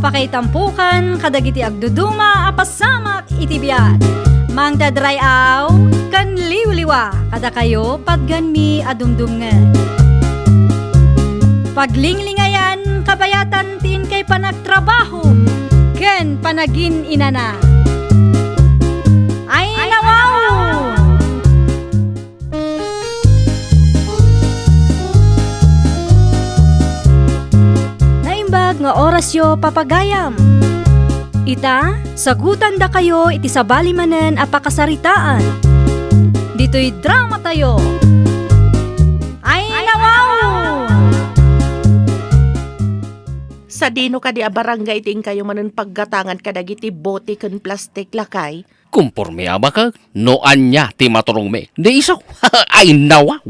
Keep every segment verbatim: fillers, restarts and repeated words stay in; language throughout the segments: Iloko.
Pakaitampokan kadagiti agduduma a pasamak iti biag. Mangted ray-aw ken liwliwa kadakayo patganmi a dumdumngeg. Paglinglingayan kabayatan ti inkay panagtrabaho ken panagin-inana. Ay, nawaw! Naimbag nga orasyo, papagayam. Ita, sagutandakayo iti sabali manen a pakasaritaan. Ditoy dramatayo. Ay, nawaw! Sadino kadi a barangay ti inkayo manen paggatangan kadagiti bote ken plastik, lakay? Komporme a bakag, no ania ti maturongmi. Di isu. Ay, nawaw.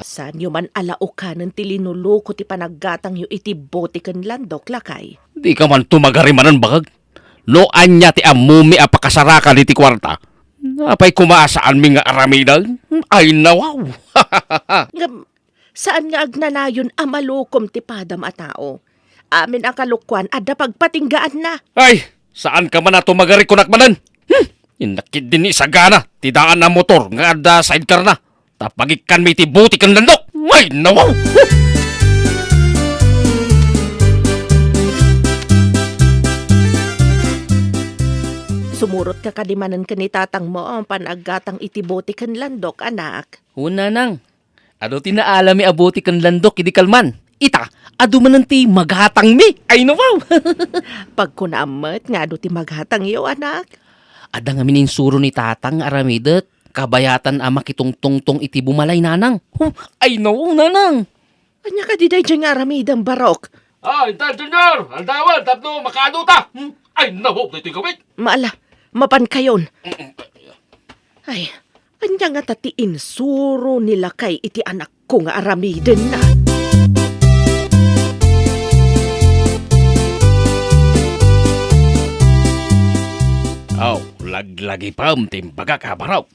Saanyo man a laukanen ti linuluko ti panaggatangyo iti bote ken landok, lakay? Di ka man tumagari manen, bakag. No ania ti ammomi a pakasarakan iti kuarta. Apay koma a saanmi nga aramiden? Ay, nawaw. Ngem, saan nga agnanayon a malukom ti padam a tao. Amin a kalokuan, adda pagpatinggaanna. Ay, saanka man a tumagari kunak manen? Hmm, innak ketdin isagana ti daan a motor nga adda sidecar-na. Ta pagikkanmi iti bote ken landok. Ay, nawaw! Sumurotka kadi manen ken ni tatangmo, panaggatang iti bote ken landok, anak. Wen, nanang. Adu ti naalami a bote ken landok idi kalman. Ita, adu manen ti magatangmi. Ay, nawaw! Pagkunaam met nga adu ti magatangyo, anak. Adda ngamin insuro ni tatang nga aramidek, kabayatan a makitungtungtong iti bumalay, nanang. Huh, ay, nawaw, nanang! Ania kadi daydiay nga aramidem, Barok? Ah, intan, Junior! Aldawan tapno makaadu ta! Hmm? Ay, nawaw, daytoy gawik! Maala, mapankayon. Ay, ania ngata ti insuro ni lakay iti anakko nga aramidenna? Aw, laglagipem ti imbagak a Barok.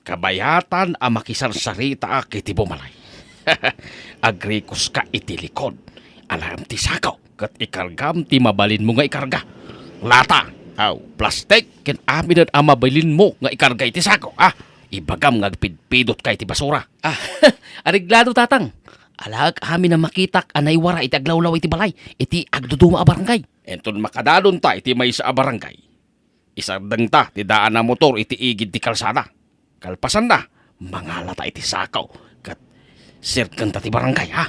Kabayatan a makisarsaritaak iti bumalay. Agrikoska iti likod. Alaem ti sako. Ket ikargam ti mabalinmo nga ikarga. Lata, aw, plastik, ken amin a mabalinmo nga ikarga iti sako, a? Ibagam nga agpidpidotka iti basura. Ah, areglado, tatang. Alaek amin a makitak a naiwara iti aglawlaw iti balay, iti agduduma a barangay. Inton makadadonta iti maysa a barangay, isardengta ti daan a motor iti igid ti kalsada. Kalpasanna, mangalata iti sako ket serkenta ti barangay, ha?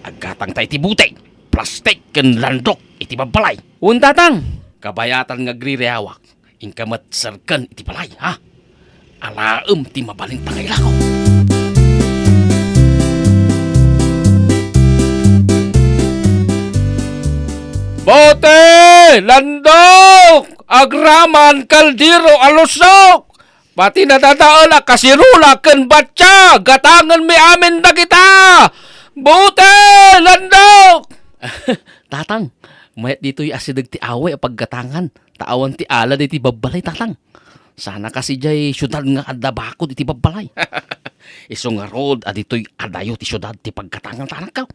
Aggatangta iti bote, plastik, ken landok iti babbalay. Wen, tatang. Kabayatan nga agririawak, inka met serken iti balay, ha? Alaem ti mabalinta nga ilako. Bote! Landok! Agraman! Kaldero! Alusok! Pati nadadael a kasirula ken batsia, gatangenmi amin dagita! Bote! Landok! Tatang, mayat ditoy asideg ti away a paggatangan, ta awan ti ala ditoy babbalay, tatang. Sana kasi diay siudad nga adda bakod iti babbalay. Isu ngarud a ditoy adayo ti siudad ti paggatangan, tanakkaw.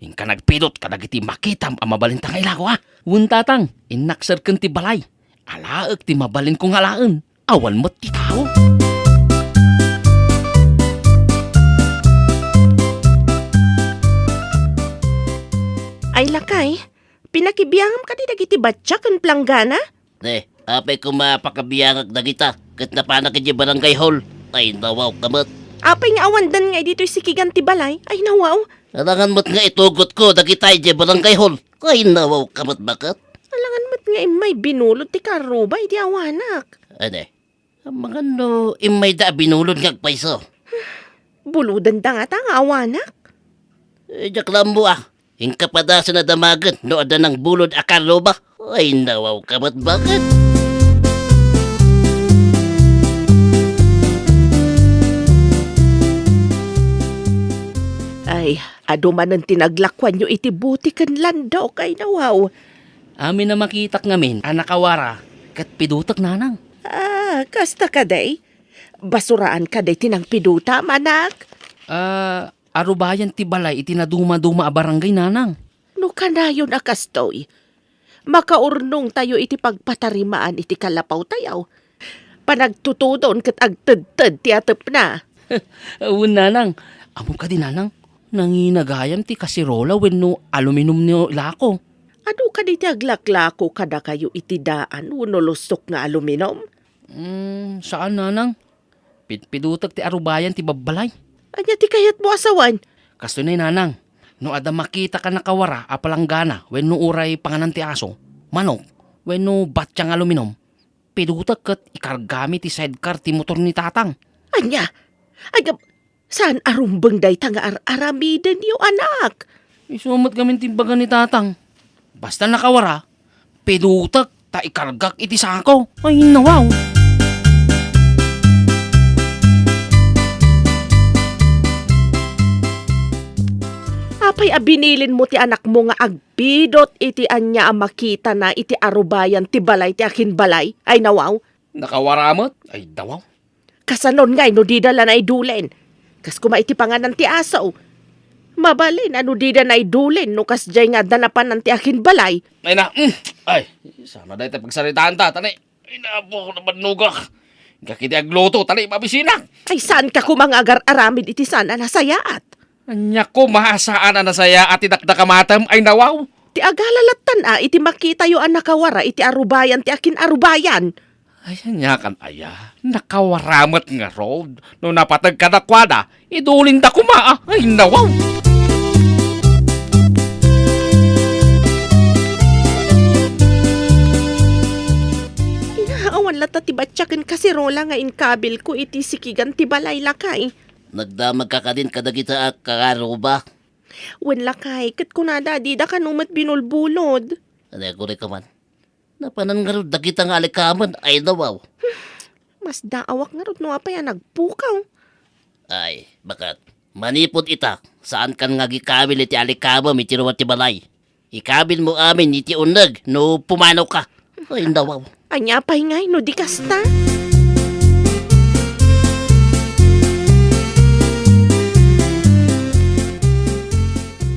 Inka nagpidot kadagiti makitam a mabalinta nga ilako, a? Wen, tatang, innak serken ti balay. Alaek ti mabalinko nga alaen. Awan met ti tao. Ay, lakay, pinakibiangam kadi dagiti batsia ken planggana? Ne, apay koma a pakabiangak dagita ket napanak idiay barangay hall? Ay, nawaw ka met. Apay nga awandan nga idi toy sikigan ti balay? Ay, nawaw. Alangan met nga itugotko dagita idiay barangay hall. Ay, nawaw ka met, baket. Alangan met nga immay binulod ti karruba idi awanak. Ane, amangan no immayda a binulod nga agpayso. Bulodanda ngata nga awanak. Eh, diak la ammo, a. Inka padasen a damagen no adda nangbulod a karruba. Ay, nawaw ka met, baket. Ay, adu manen ti naglakuanyo iti bote ken landok, ay, nawaw. Amin a makitak ngamin a nakawara ket pidotek, nanang. Ah, kasta kadi? Basuraan kadi ti nangpidotam, anak? Ah, arubayan ti balay iti nadumaduma a barangay, nanang. No kanayon a kastoy, makaurnongtayo iti pagpatarimaan iti kalapawtayo. Panagtutudon ket agtedted ti atepna. Wen, nanang. Ammom kadi, nanang? Nangina gayam ti kasirola wenno aluminum ni lako. Adu kadi ti aglaklako kadakayo iti daan wenno lusok nga aluminum? Mm, saan, nanang. Pitpidutek ti arubayan ti babbalay. Ania ti kayatmo a sawen? Kastoy nay, nanang. No adda makitaka nakawara a palanggana wenno uray panganan ti aso, manok, wenno batya nga aluminum, pidutek ket ikargami ti sidecar ti motor ni tatang. Ania? Ay, gab-, saan a rumbeng dayta nga ar-aramidenyo, anak? Isu met ngamin ti imbaga ni tatang. Basta nakawara, pidutek ta ikargak iti sako. Ay, nawaw. Apay a binilinmo ti anakmo nga agpidot iti ania a makitana iti arubayan ti balay ti akinbalay? Ay, nawaw. Nakawara met? Ay, nawaw. Kasanon ngay no dida la naidulen? Kas koma iti panganan ti aso. Mabalin a no dida naidulen no kasdiay nga adda napanan ti akinbalay. Ay na, mm, ay, sana dayta pagsaritaanta, tani. Ay, napo, nabannogak. Gakiti agluto, tani, mabisinak. Ay, saanka koma nga agar-aramid iti saan a nasayaat? Ania koma a saan a nasayaat ti dakdakamatem, ay nawaw. Ti agala lattan a iti makitayo a nakawara iti arubayan ti akin-arubayan. Ay, ania kan aya? Nakawara met ngarud. No napateg kadakuada, idulinda koma, ah. Ay, nawaw! Inaawan latta ti batya ken kaserola nga inkabilko iti sikigan ti balay, lakay. Nagdamagka kadin kadagita a kakaruba? Wen, lakay, ket kunada, dida kano met binulbulod. Ania, agurayka man. Napanan ngarud dagita nga alikamen, ay nawaw. Masdaawak ngarud no apay a nagpukaw. Ay, baket. Manipud ita, saankan nga agikabil iti alikamem iti ruar ti balay. Ikabilmo amin iti uneg no pumanawka. Ay, nawaw. Ania pay ngay no di kasta?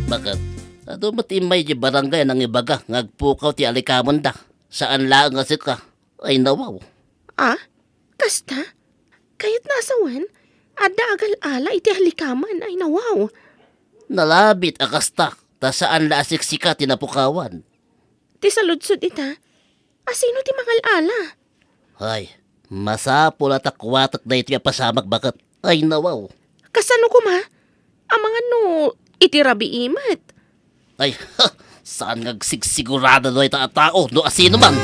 Baket. Adu met immay di barangay a nangibaga nga agpukaw ti alikamenda. Saan laeng a sika. Ay, nawaw. Ah? Kasta? Kayatna a sawen? Adda agal-ala iti alikamen, ay nawaw. Nalabit a kasta, ta saan la a siksika ti napukawan. Ti saludsod ita, asino ti mangal-ala? Ay, masapul a ta kuatek daytoy a pasamak baket. Ay, nawaw. Kasano koma? Amangan no iti rabii met. Ay, ha! Saan nga agsigsigurado dayta a tao no asino man?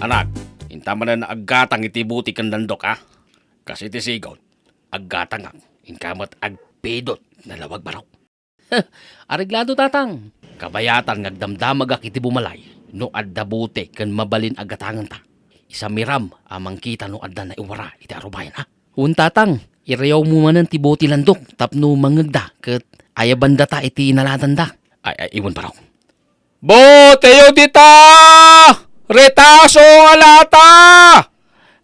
Anak, inta manen nga aggatang iti buti ken dandok, a? Kas iti sigud, aggatangak, inka met agpidot nalawag barok. Areglado, Tatang. Kabayatan nga agdamdamagak iti bumalay no adda buti ken mabalin a gatangenta. Isamiram a mangkita no adda naiwara iti arubayan, ha? Wen, Tatang, irayawmo manen ti buti landok tapno mangngegda ket ayabandata iti naladanda. Ay, ay, iwen, barok. Butiyo dita! Retaso nga lata!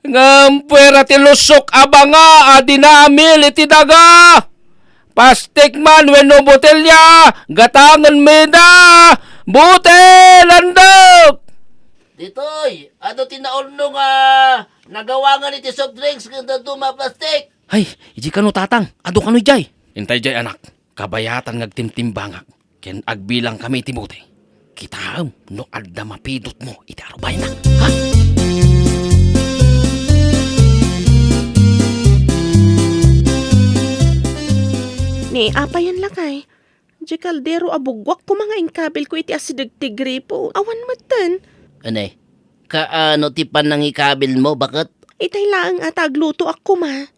Ngem puera ti lusok a banga a dinamil iti daga! Plastik man wenno botelya, gatangen meda! Bute, landok! Ditoy, adu ti naurno nga nagawangan iti soft drinks ken dadduma a plastik? Ay, idi kano, Tatang, adu kano idiay? Intay diay, anak. Kabayatan nga agtimtimbangak ken agbilangkami iti bote. Kitaem no adda mapidotmo iti arubayna. Ha? Ni apayen, lakay? Diay kaldero a bugguak koma nga inkabilko iti asideg ti gripo. Awan metten. Ania? Kaano ti pannangikabilmo, baket? Itay laeng a ta aglutoak koma.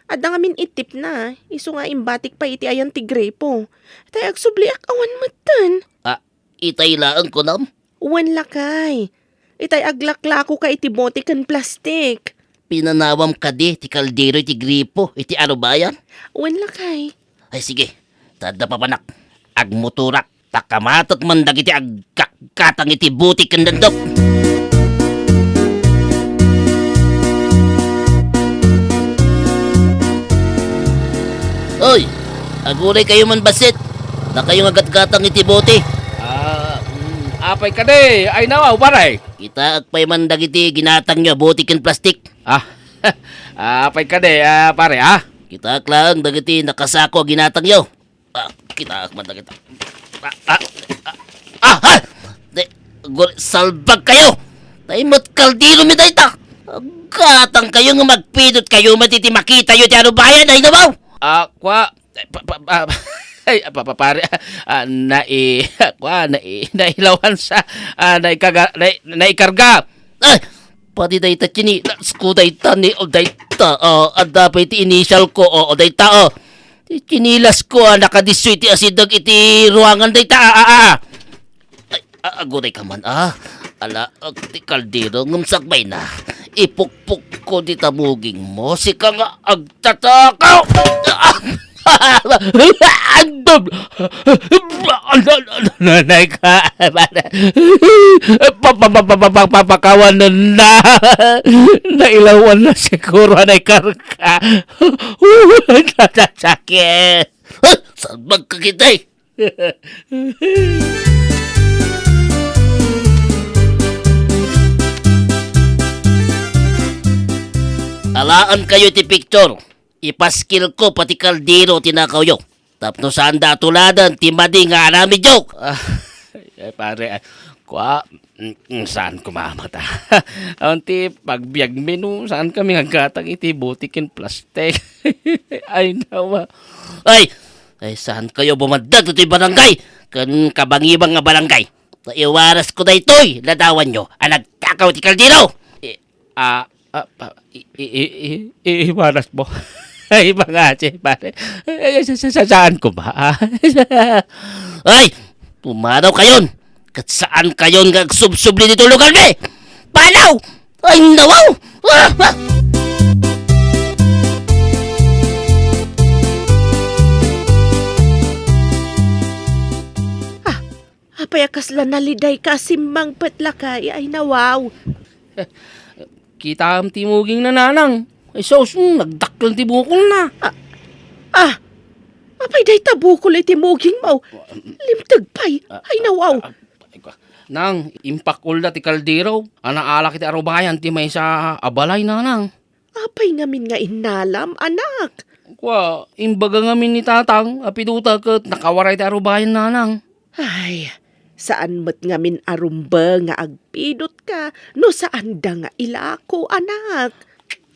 Adda ngamin itipna, isu nga imbatik pay iti ayan ti gripo. Tay agsubliak awan metten. Ah, itay laeng kunam? Wen, lakay. Itay aglaklakoka iti bote ken plastik. Pinanawam kadi ti kaldero iti gripo iti arubayan? Wen, lakay. Ay, sige. Ta adda papanak. Agmotorak. Ta kamatek man dagiti agkakgatang iti buti ken dandok. Aguray kayo man bassit. Dakayo nga gatgatang iti bote. Ah, mm, apay kadi? Ay, nawa, pare. Kitaak pay man dagiti ginatangyo a bote ken plastik. Ah, ah, apay kadi, ah, pare, ah? Kitaak laeng dagiti nakasako a ginatangyo. Ah, kitaak man dagita. Ah, ah, ah, ah, ah! Di, gul-, salbag kayo! Tay met kaldero mi dayta! Gatang kayo nga magpidot kayo met iti makitayo ti arubayan, ay nabaw! Ah, kwa, pa, pa, pa, ay, pa, pa, pare, ah, nai-, kwa, nai-, nailawan sa, ah, naikaga-, nai-, naikarga. Ay, pati dayta chinilasko dayta ni, o dayta, o, adda pay ti initial ko, o, o, dayta, o. Ti chinilasko, a, nakadisso iti asideg iti ruangan dayta, a, a, a. Ay, a, aguray ka man, a. Ala, ag-, ti kaldero, ngem sakbay na. Ipukpok ko ti tamuging mo, sika nga agtatakaw. Andam! Nanay ka, pare. Pa-, pa-, pa-, pa-, pa-, papakawanan na. Nailawan na siguro, anay karka. Sakit. Salbag ka kita, eh. Alaan kayo ti picture. Ipaskil ko pati kaldero ti nakawyo. Tapno saanda a tuladen ti madi nga aramidyo. Ah, ay, pare, ah, kwa, mm, mm, saan ko mamata? Awan ti pagbiag mi no saan kami nga gatang iti bote ken plastik. Ay, nawa. Ay, ay, saan kayo bumaddag ditoy barangay? Ken kabangibang nga barangay. Ta iwaras ko daytoy, ladawanyo, a nagtakaw ti kaldero. Eh, ah, ah, pa-, i-, i-, i-, i-, iwaras mo. Ay, mga si pare. Ay, sa-, sa-, sa-, saan ko ba? Ay, pumanaw kayon. Ket saan kayon nga agsubsubli ditoy lugar mi? Panaw! Ay, nawaw! Ah, ah! Ah, apay a kasla naliday ka a simmangpet, lakay? Ay, nawaw. Kitaem ti mugingna, nanang. Ay, sus, mm, nagdakkel ti bukolna. Ah, ah, apay dayta bukol iti mugingmo? Limteg pay. Ay, nawaw. Ah, ah, ah, nang, impakulda ti kaldero. Ana, alak iti arubayan ti maysa a balay, nanang. Apay ngamin nga innalam, anak? Kua, imbaga ngamin ni tatang a piduta ket nakawaray ti arubayan, nanang. Ay, saan met ngamin a rumbe nga agpidotka no saanda nga ilako, anak.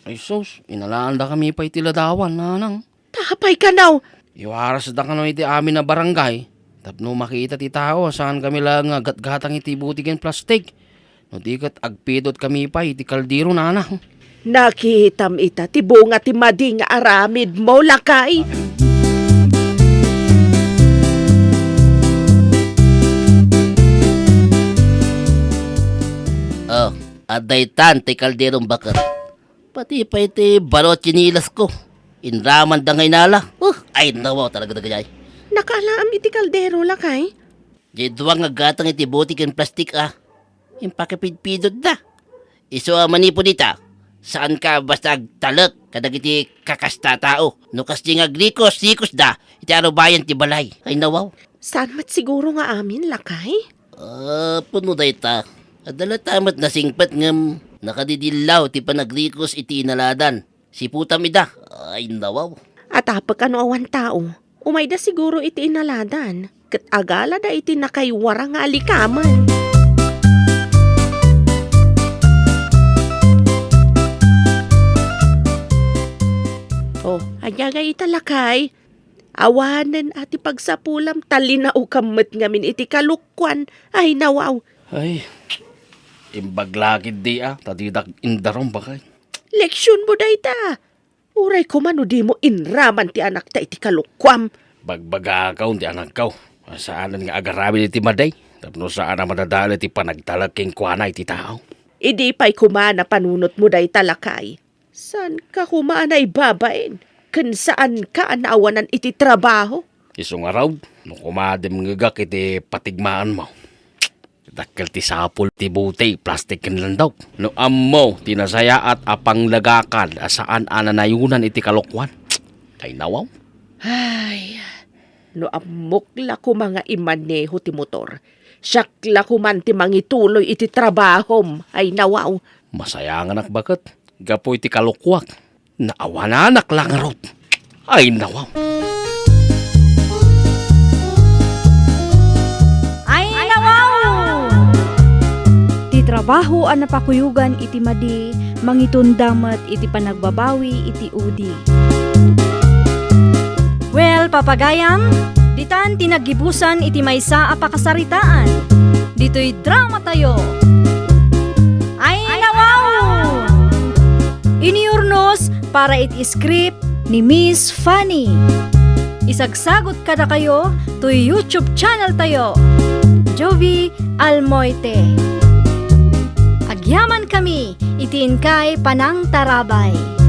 Ay sus, inalaandakami pay ti ladawan, nanang. Ta apay kano? Iwarasda kano iti amin a barangay tapno makita ti tao a saan kami laeng nga gatgatang iti bote ken plastik. No di ket agpidot kami pay iti kaldero, nanang. Nakitam ita ti bunga ti madi nga aramidmo, lakay. Oh, adda itan ti kalderom baket. Pati pay ti baro a tsinilasko. Inramanda nga inala. Uh, ay, nawaw talaga dagayay. Nakaalaam iti kaldero, lakay? Diay dua nga gatang iti bote ken plastik a impakipidpidotda. Isu a manipud ita, saanka basta agtalek kadagiti kakasta a tao. No kasdi nga agrikos-rikosda iti arubayan ti balay. Ay, nawaw. Saan met siguro nga amin, lakay? Ah, puno dayta. Adda latta met nasingpet ngem nakadidillaw ti panagrikos iti inaladan. Siputam ida. Ay, nawaw. Atapek a no awan tao, umayda siguro iti inaladan, ket agalada iti nakaiwara nga alikamen. Oh, ania ngay ita, lakay? Awanen a ti pagsapulam ta linaokam met ngamin iti kalukkuan. Ay, nawaw. Ay, imbag la ketdi a, ta didak indarum, bakay. Leksionmo dayta. Uray koma no dimo inraman ti anakta iti kalukkuam. Bagbagakaw ti anakkaw. Saanen nga agaramid iti madi, tapno saan a madadal iti panagtalek kenkuana iti tao. Idi pay koma napanunotmo dayta, lakay. Saanka koma a naibabain, ken saanka a naawanan iti trabaho? Isu ngarud, no koma dimngegak iti patigmaanmo. Dakkel ti sapul ti bote, plastik ken landok. No ammo ti nasayaat a panglagakad a saan a nanayonan iti kalukkuan. Ay, nawaw. Ay, No ammok la koma nga immaneho ti motor, siak la koman ti mangituloy iti trabahom. Ay nawaw. Masayanganak baket gapu iti kalukuak. Naawananak la ngarud. Ay nawaw. Ay nawaw! Ti trabaho a napakuyogan iti madi, mangitunda met iti panagbabawi iti udi. Well, papagayam, ditan ti naggibusan iti maysa a pakasaritaan. Ditoy drama tayo. Ay nawaw! Iniurnos para iti script ni Miss Fanny. Isagsagot kadakayo toy YouTube channel tayo, Jovie Almoite. Agyaman kami iti inkay panangtarabay.